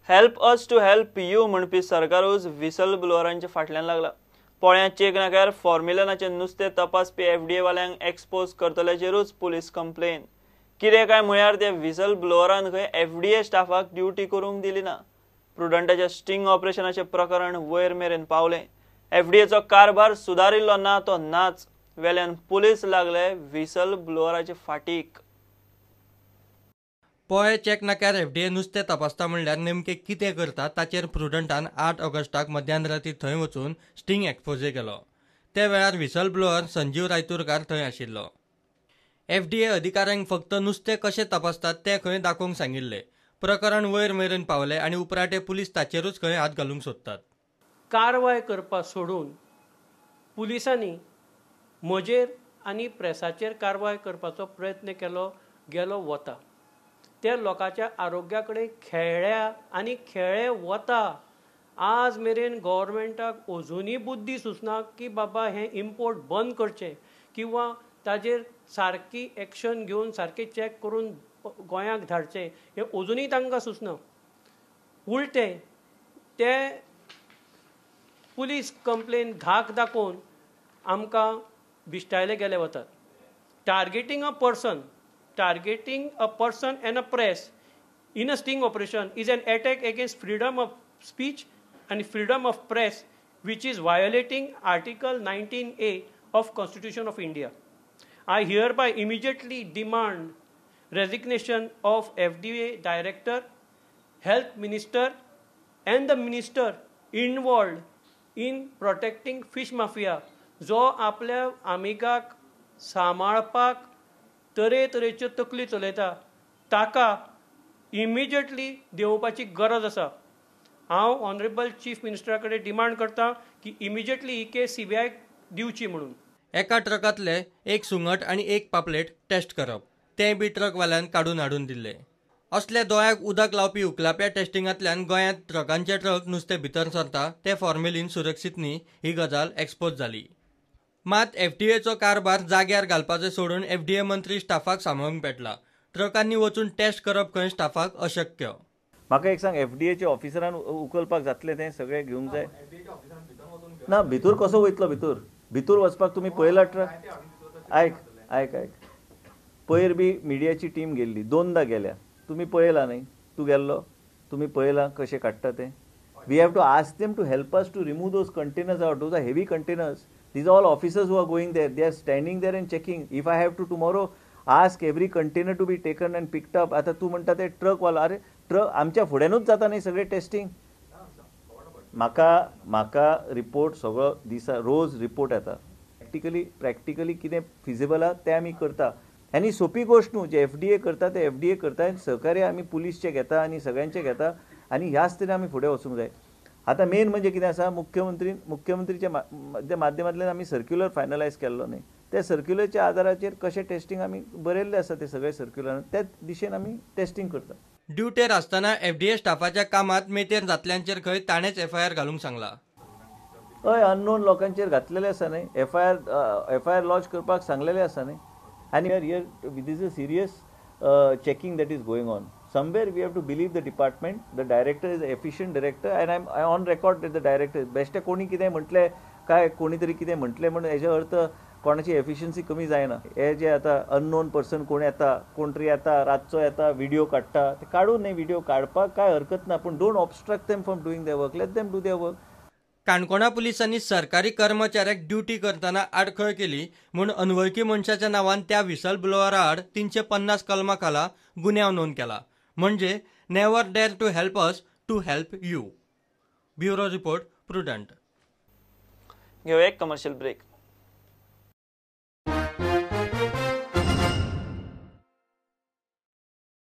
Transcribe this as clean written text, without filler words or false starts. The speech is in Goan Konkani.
Help us to help you म्हणपी सरकारूच व्हिसल ब्लोअरांच्या फाटल्यान लागला. पोळ्यां चेक नाक्यार फॉर्म्युलनाचें नुस्तें तपासपी एफडीए वाल्यांक एक्सपोज करतल्याचेरूच पुलीस कंप्लेन. कितें काय म्हळ्यार ते व्हिसल ब्लोअरान खंय एफडीए स्टाफाक ड्युटी करूंक दिली ना. प्रुडंटाच्या स्टिंग ऑपरेशनाचें प्रकरण वयर मेरेन पावलें. एफडीएचो कारभार सुदारिल्लो ना तो नाच, वेल्यान पुलीस लागले व्हिसल ब्लोअराचे फाटीक. पोळे चेक नाक्यार एफडीए नुस्तें तपासता म्हणल्यार नेमकें कितें करता ताचेर प्रुडंटान 8 ऑगस्टाक मध्यान राती थंय वचून स्टिंग एक्सपोजे केलो. त्या वेळार व्हिसल ब्लोअर संजीव रायतुरकार थंय आशिल्लो. एफडीए अधिकाऱ्यांक फक्त नुस्तें कशें तपासतात तें खंय दाखोवंक सांगिल्लें. प्रकरण वयर मेरेन पावलें आनी उपराटे पुलीस ताचेरूच खंय हात घालूंक सोदतात. कारवाय करपा सोडून पुलिसांनी म्हजेर आनी प्रेसाचेर कारवाय करपाचो प्रयत्न केलो गेलो वता. ते लोकांच्या आरोग्या कडेन खेळ्ळ्या आनी खेळ्ळे वता. आज मेरेन गव्हर्मेंटाक अजुनूय बुद्दी सुचना की बाबा हें इम्पोर्ट बंद करचें किंवा ताजेर सारकी एक्शन घेवन सारकें चॅक करून गोंयाक धाडचें, हें अजुनूय तांकां सुचना. उलटें ते पुलीस कंप्लेन धाक दाखोवन आमकां बिश्टायले गेले वतात. Targeting a person and a press in a sting operation is an attack against freedom of speech and freedom of press, which is violating Article 19A of Constitution of India. I hereby immediately demand resignation of FDA Director, Health Minister and the Minister involved in protecting fish mafia, जो आपल्या आमिगाक सांबाळपाक तरेतरेच्यो तकली चलयता, ताका इमिजिएटली देंवोवपाची गरज आसा. हांव ऑनरेबल चीफ मिनिस्टरा कडेन डिमांड करता की इमिजिएटली ही केस सीबीआयक दिवची म्हणून. एका ट्रकांतले एक सुंगट आनी एक पापलेट टेस्ट करप, तें बी ट्रकवाल्यान काडून हाडून दिल्लें. असल्या दोळ्याक उदक लावपी उखलाप्या टेस्टिंगांतल्यान गोंयांत ट्रकांचे ट्रक नुस्तें भितर सरता तें फॉर्मेलीन सुरक्षीत न्ही ही गजाल एक्सपोज जाली. मात एफडीएचो कारभार जाग्यार घालपाचें सोडून एफडीए मंत्री स्टाफाक सांबाळूंक पेटला. ट्रकांनी वचून टेस्ट करप खंय स्टाफाक अशक्य. म्हाका एक सांग, एफडीएच्या ऑफिसरान उखलपाक जातलें तें सगळें घेवंक जाय ना? भितर कसो वयतलो? भितर भितर वचपाक तुमी पळयला ट्रक? आयक आयक आयक, पयर बी मिडियाची टीम गेल्ली, दोनदा गेल्या, तुमी पळयला न्ही? तूं गेल्लो, तुमी पळयलां कशें काडटा तें? We have to ask them to help us to remove those containers out. Those are heavy containers. These are all officers who are going there. They are standing there and checking. If I have to tomorrow ask every container to be taken and picked up, आतां तूं म्हणटा ते ट्रकवालो, अरे ट्रक आमच्या फुड्यानूच जाता न्ही सगळें टेस्टिंग. म्हाका म्हाका रिपोर्ट सगळो दिसा रोज रिपोर्ट येता. प्रॅक्टिकली कितें फिजिबल आहा तें आमी करता. आनी सोंपी गोश्ट न्हू, जे एफडीए करता ते एफडीए करता आनी सहकार्य आमी पुलीसचे घेता आनी सगळ्यांचे घेता आनी ह्याच तरेन आमी फुडें वचूंक जाय. आतां मेन म्हणजे कितें आसा, मुख्यमंत्रीच्या माध्यमांतल्यान आमी सर्क्युलर फायनलायज केल्लो न्ही, त्या सर्क्युलरच्या आदाराचेर कशें टेस्टिंग आमी बरयल्लें आसा ते सगळे सर्क्युलर, त्या दिशेन आमी टेस्टिंग करता. ड्युटेर आसतना एफडीए स्टाफाच्या कामांत मेतेर जातल्यांचेर खंय ताणेंच एफआयआर घालूंक सांगला. हय, अननोन लोकांचेर घातलेले आसा न्ही, एफआयआर लॉन्च करपाक सांगलेले आसा न्ही. आनी here this is a serious checking that is going on. Somewhere we have to believe the department. The director is an efficient director and I am on record that the director. बेश्टे कोणी कितें म्हटलें काय कोणी तरी कितें म्हटलें म्हणून हेजो अर्थ कोणाची एफिशियन्सी कमी जायना. हे जे आतां अननोन पर्सन कोण येता, कोण तरी येता, रातचो येता, व्हिडियो काडटा, ते काडून न्ही, व्हिडियो काडपाक काय हरकत ना, पूण don't obstruct them from doing their work, let them do their work. काणकोणा पुलिसांनी सरकारी कर्मचाऱ्याक ड्युटी करतना आडखळ केली म्हूण अनवळखी मनशाच्या नांवान त्या व्हिसल ब्लोअरा आड 350 कलमा खाला गुन्यांव नोंद केला. म्हणजे never dare to help us to help you. Bureau report, Prudent. घेवया एक कमर्शियल ब्रेक.